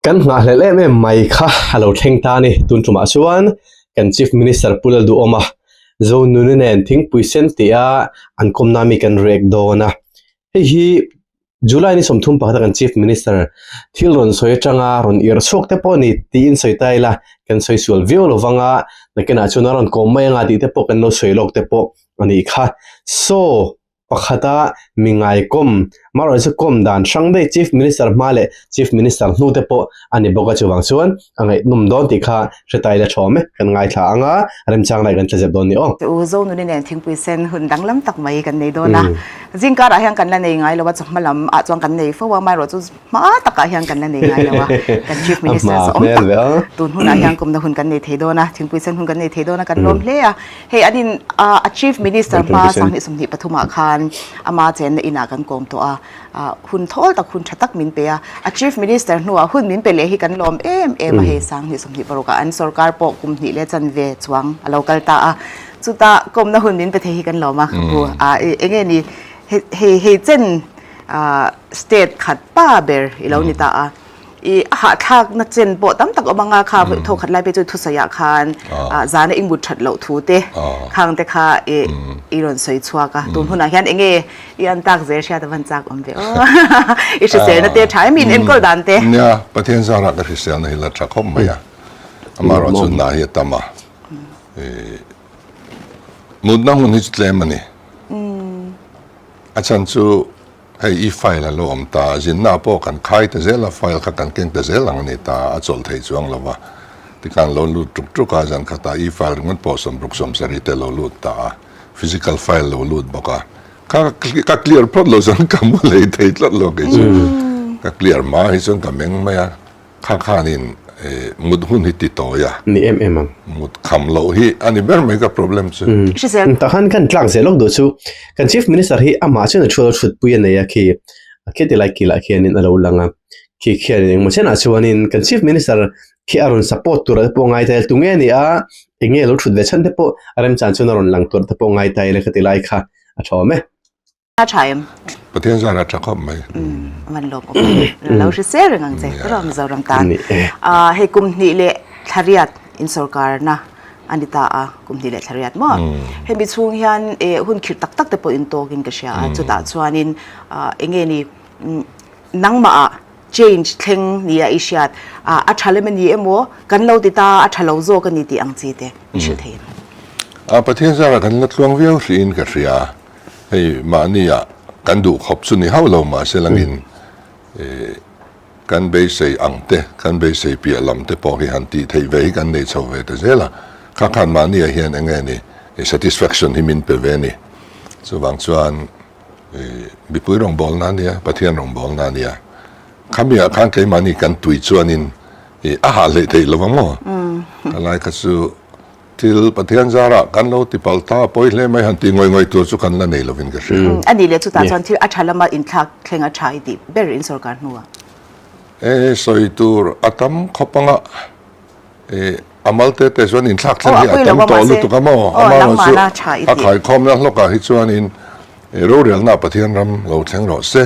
Kan nghahhlelh em em mai kha a lo thleng ta a ni. Tun tumah chuan kan Chief Minister Pu Lalduhawma Zonuni nen thingpui sen tia an kawmna mi kan rek dawn a. Hei hi July ni 31 a kan Chief Minister thil rawn sawi atanga rawn irh chhuak te pawh a ni tiin sawi ta ila kan sawi sual viau lo vang a, nakinah chuan a rawn kawm mai anga tih te pawh kan lo sawi lawk te pawh a nih kha. Saw Pakhata mi ngaikawm, amaherawhchu chu kawm dan hrang daih Chief Minister hma leh Chief Minister hnu te pawh a ni bawk a, chuvang chuan a ngaihnawm dawn tih kha hre ta ila thawm e, kan ngaithla ang a, remchang lai kan tla zep dawn ni aw. U Zonuni nen thingpui sen hun danglam tak mai kan nei dawn a, zingkarah hian kan la nei ngai lo a, chawhma lam ah chuan kan nei fo a, amaherawhchu Hma takah hian kan la nei ngai lo a, kan Chief Minister chu awm tak tun hunah hian kumna hun kan nei thei dawn a, thingpui sen hun kan nei thei dawn a, kan lawm hle a. Hei an in a Chief Minister hma 2023 ah khan ama chenna inah kan kawm tawh a, hun thawl tak hun tha tak min pe a, a Chief Minister hnuah hun min pe leh hi kan lawm em em a, hei 2026 ah an sorkar pawh kum hnih leh chanve chuang a lo kal ta a, chuta kawmna hun min pe thei hi kan lawm a, enge ni hei hei chen State khat pa ber i lo ni ta a, i a hahthlakna chen pawh tam tak awm anga kha tho khat lai phei chu thusawiah khan zana i mut that loh thu te khang te kha i i rawn sawi chhuak a, tun hunah hian enge i an tak zel hriat a van chak awm ve aw i hriselna te tha em in enkawl dan te. Nia, Pathian zarah ka hriselna hi la tha khawp mai a, amaherawhchu hna hi a tam a, mutna hun hi chu tlem a ni. A chhan chu hei i file a lo awm ta, zinna pawh kan khai ta zel a, file kha kan keng ta zel ang a ni ta, a chawlh theih chuang lo va. Tikhan lo lut tuk tuk a, zan khatah i file ringawt pawh sawmruk sawmsarih te lo lut ta a, physical file lo lut bawk a. Kha ka clear phawt lo chuan ka mu lei thei tlat lo kei chu. Ka clear hma hi chuan ka meng mai a. Kha khanin mut hun hi ti tawi a. Ni em em ang. Mut kham loh hi a ni ber mai ka problem chu. Hrisel. Tah khan kan tlak zel lawk duh chu kan Chief Minister hi amah chuan a thu lo thutpui a nei a khi khi ti lai kilah khianin a lo lang a khi khianin engmaw chenah chuanin kan Chief Minister khi a rawn support tur te pawh ngai ta ila tunge a ni a enge a lo thut ve chhan te pawh a remchan chuan a rawn lang tur te pawh ngai ta ila khati lai kha a tha awm e. A tha em? Pathian zan a tha khawp mai. Van lawm awm. Lo hrisel reng ang che. Ram Mizoram tan. Hei kum hnih leh thlariat in sorkar na a ni ta a, kum hnih leh thlariat maw? Hemi chhung hian hun khirh tak tak te pawh in tawk in ka hria a, chutah chuanin enge ni nangmah ah change thleng ni a i hriat a tha lem a ni emaw kan lo ti ta a tha lo zawk a ni tih ang chi te i hrilh thei em? Pathian zarah kan la tluang viau hriin ka hria. Hei mahnia kan duh khawp chu ni hauh lo mahse langin kan beisei ang te, kan beisei piah lam te pawh hi han tih theih ve hi kan nei chho ve ta zel a. Kha khan mahnia hian eng nge ni satisfaction hi min pe ve ni. Chuvang chuan mipui rawngbawlna a nia, Pathian rawngbawlna a nia. Khamiah khan keimahni kan tui chuanin a hah hleih theih lo ang maw? Ka lai kha chu Thil Pathian zarah kan lo ti palh ta pawi hle mai han tih ngawih ngawih tur chu kan la nei lovin ka hria. A nih leh chutah chuan thil a tha lama inthlak thleng a tha i tih ber in sorkar hnuah. E sawi tur a tam khawp anga e a mal te te chuan inthlak thleng hi a tam tawh lutuk a maw? Amaherawhchu a khaikhawmna hlawkah hi chuanin rorelna Pathian ram lo thleng rawh se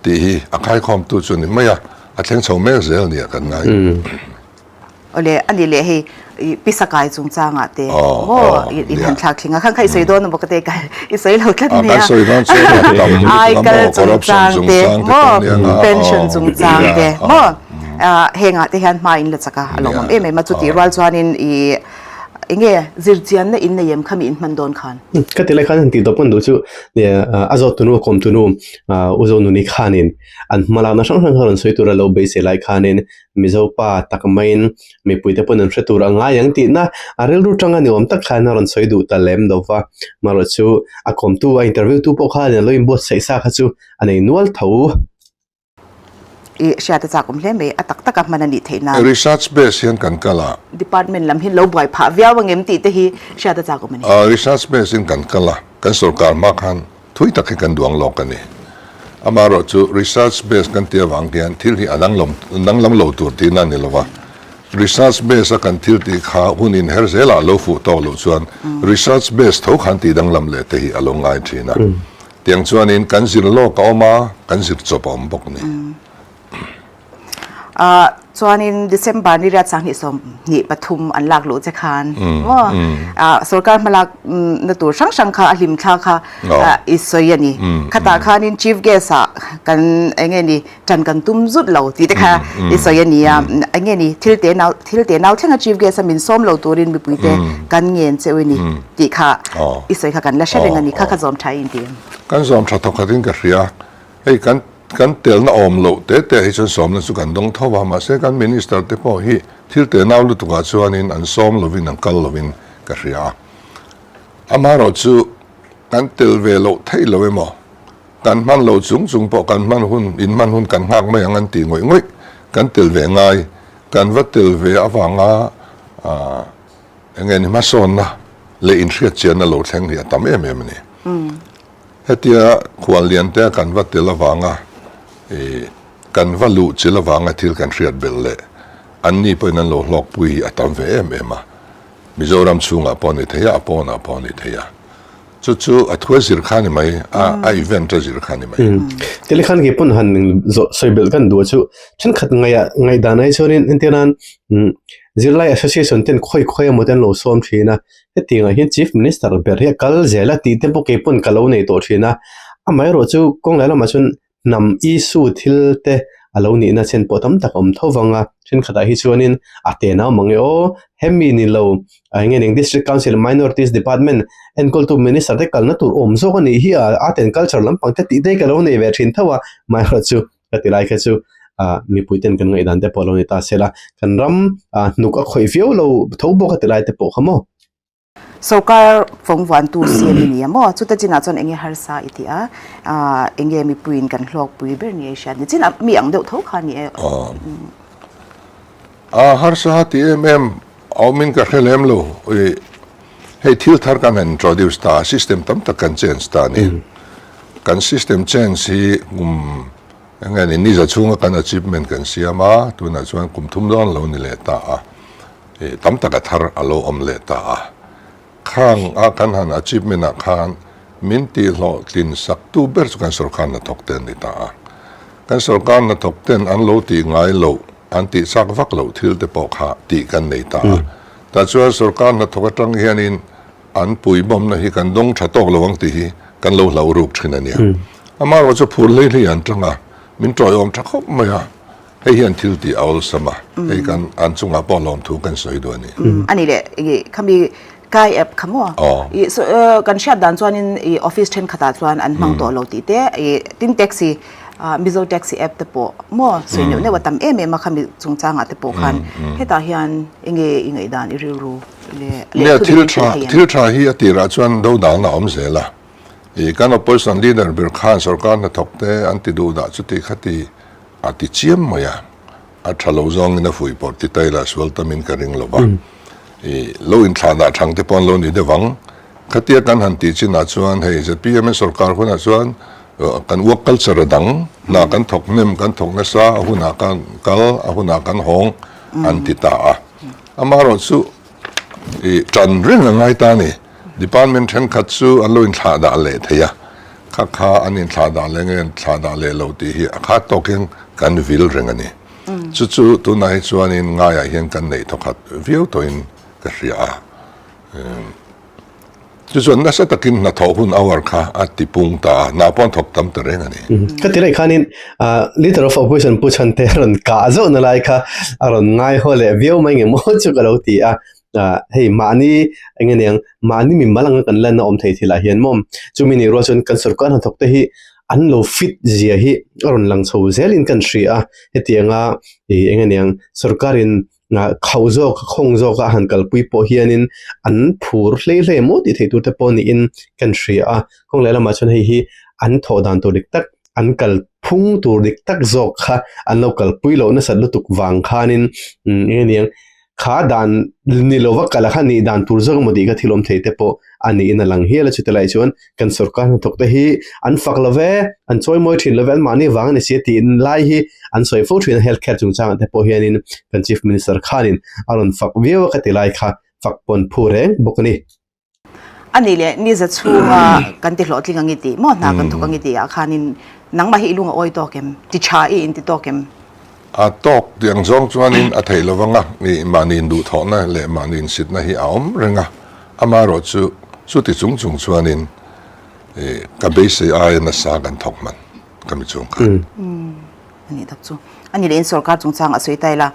tih hi a khaikhawmtu chu ni mai a, a thleng chho mek zel nia kan ngai. Awle, a ni leh hei i pisa kai chungchangah te maw in han thlak thling a, khan kha i sawi dawn a maw ka te ka i sawi lo tlat nia. Ai kal chungchang te maw pension chungchang te maw hengah te hian hma in la chak a, a lawmawm em em a, chutih rual chuanin i enge zirchianna in nei em khami in hman dawn khan? Ka ti lai khan han tih tawp hman duh chu a zawt tunu a kawm tunu U Zonuni khanin an hmalakna hrang hrang kha rawn sawi tur a lo beisei lai khanin Mizo pa tak maiin mipuite pawn an hre tur a ngai ang tihna a rilru tanga ni awm tak khan a rawn sawi duh ta lem lo va. Marawh chu a kawmtu a interview tu pawh khan a lo inbuatsaih sa kha chu a nei nual tho. I hriat a chak awm hle mai, a tak taka hman a nih theih nan. Research base hian kan kal a. Department lam hi lo buai phah viau ang em tih te hi hriat a chak awm a ni. Research base in kan kal a, kan sorkar hma khan Thui tak hi kan duang lawk a ni. Amaherawhchu research base kan tih avang hian thil hi a danglam danglam lo tur tihna a ni lo va. Research base a kan thil tih kha hun inher zelah lo fuh tawk loh chuan research base tho khan tih danglam leh te hi a lo ngai thin a. Tiang chuanin kan zir lawk a awm a, kan zir chawp a awm bawk a ni. Chuanin December ni riat 2023 an lak luh che khan maw sorkar hmalak na tur hrang hrang kha a hlim thla kha i sawi a ni. Khatah khanin Chief Guest ah kan eng nge ni ṭan kan tum zut lo tih te kha i sawi a ni a. Eng nge ni thil te nau thil te nau thlenga Chief Guest a min sawm lo turin mipuite kan ngen che u ni tih kha i sawi kha kan la hre reng a ni. Kha kha zawm ṭha i inti em? Kan zawm ṭha thawkhatin ka hria. Hei kan kan telna awm loh te te hi chuan sawmna chu kan dawng tho a, mahse kan Minister te pawh hi thil te nau lutukah chuanin an sawm lovin an kal lovin ka hria a. Amaherawhchu kan tel ve loh theih lo emaw, kan hman loh chung chung pawh kan hman hun, in hman hun kan nghak mai ang an tih ngawih ngawih, kan tel ve ngai, kan va tel ve avanga eng nge ni hmasawnna leh inhriatchianna lo thleng hi a tam em em a ni. Hetia khualliantea kan va tel avanga ih kan va luh chil avanga thil kan hriat belh leh anni pawhin an lo hlawkpui hi a tam ve em em a. Mizoram chhungah pawh a ni thei a, a pawnah pawh a ni thei a. Chu chu a thu a zir kha a ni mai, a a event a zir kha a ni mai. Tili khan kei pawn han zawh sawi belh kan duh a chu thenkhat ngaih ah ngaihdan ai chuanin entir nan zirlai association ten khawi khawi emaw te an lo sawm thin a, Hetiangah hian Chief Minister ber hi a kal zel a tih te pawh kei pawn ka lo nei tawh thin a, amaherawh chu kawng leh lamah chuan hnam issue thil te a lo nihna chen pawh tam tak a awm tho vang a, thenkhatah hi chuanin a te nau mang e aw, hemi ni lo ah eng nge ning District Council Minorities Department enkawltu Minister te kalna tur awm zawk a nih hi a, Art and Culture lampang te tih te hi ka lo nei ve thin tho a, amaherawh chu ka ti lai kha chu ah mipui ten kan ngaihdan te pawh a lo ni ta se la, kan ram ah hnuk a khawih viau lo tho bawk a ti lai te pawh kha maw. Sorkar fawngvuantu siam i ni a maw? Chuta chinah chuan enge harsa i ti a, ah enge mipuiin kan hlawkpui ber ni a i hriat ni? Chin mi ang deuh tho kha a ni e. Ah harsa ti em em awmin ka hre lem lo, ih hei thil thar kan han introduce ta a, system tam tak kan change ta a ni. Kan system change hi kum eng nge ni, niza chhunga kan achievement kan siam a, tunah chuan kum thum dawn lo ni leh ta a, ih tam tak a thar a lo awm leh ta a. Khang a kan han achievement ah khan min tihhlawhtlin sak tu ber chu kan sorkar hnathawk te an ni ta a. Kan sorkar hnathawk ten an lo tih ngai loh, an tih chak vak loh thil te pawh kha tih kan nei ta a. Tah chuan sorkar hnathawk atang hianin An puibawmna hi kan dawng tha tawk lo ang tih hi kan lo hlauh ruk thin a nia. Amaherawh chu phur hlei hlei an tang a, min tawiawm tha khawp mai a, hei hian thil tih a awlsam a, hei kan an chungah pawh lawmthu kan sawi duh a ni. A ni leh, i khami Kai app kha maw? I kan hriat dan chuanin i office thenkhatah chuan an hmang tawh lo tih te, i tin taxi, Mizo taxi app te pawh maw sawi neuh neuh a tam em em a khami chungchangah te pawh khan hetah hian enge i ngaihdan i rilru? Nia, thil tha, thil tha hi a tirah chuan dodalna a awm zel a. Ih, kan opposition leader ber khan sorkar hnathawk te an ti duh dah chuti khati a ti chiam mai a. A tha lo zawngin a fuih pawrh ti ta ila sual tamin ka ring lo va. Ih, lo inthlah dah thang te pawh an lo ni deuh ang. Khatia kan han tih chinah chuan hei ZPM sorkar hunah chuan kan work culture a dang, hna kan thawk hnem, kan thawk nasa, a hunah kan kal, a hunah kan hawng an ti ta a. Amaherawh chu i tan reng a ngai ta a ni. Department thenkhat chu an lo inthlah dah leh thei a, kha kha an inthlah dah leh nge thlah dah leh lo tih hi a khat tawkin kan vil reng a ni. Chu chu tunah hi chuanin ngaiah hian kan neih thawkhat viau tawhin ka hria a. Chu chuan nasa takin hnathawh hun hour kha a ti pung ta a, hna pawh an thawk tam ta reng a ni. Ka ti laih khanin Leader of Opposition Pu Chhante a rawn kah zauh na lai kha a rawn ngai haw leh viau mai nge maw chu ka lo ti a, hei mahni eng nge niang mahni mimal anga kan lanna awm thei thilah hian maw chumi nih rual chuan kan sorkar hnathawk te hi an lo fit zia hi a rawn lang chho zelin kan hria a, hetianga ih eng nge niang sorkarin Khauh zawk, khawng zawk a han kalpui pawh hianin an phur hlei hlei maw tih theih tur te pawh niin kan hria a. Kawng leh lamah chuan hei hi an thawh dan tur dik tak, an kal phung tur dik tak zawk kha an lo kalpui loh nasat lutuk vang khanin eng nge niang kha dan ni lova kal a kha nih dan tur zawk emaw tih kha thil awm thei te pawh a niin a lang hial a. Chuti lai chuan kan sorkar hnathawk te hi an fak lo ve, an chawimawi thin lo ve, anmahni vang a ni si a tih lai hi an sawi fo thin a, health care chungchangah te pawh hianin kan chief minister khanin a rawn fak viau a ka ti lai kha fak pawn phu reng bawk a ni. A nih leh ni za chhunga kan ti hlawhtling ang i tih maw hna kan thawk ang i tih ah khanin nangmah hi i lung a awi tawk em? Ti tha i inti tawk em? A tawk tiang zawng chuanin a theih lo vang a, ih mahni induhthawhna leh mahni insitna hi a awm reng a, amaherawhchu chuti chung chung chuanin ih ka beisei aia nasa kan thawk hman ka mi chung khan. A nih tak chu. A ni leh in sorkar chungchang a sawi ta ila.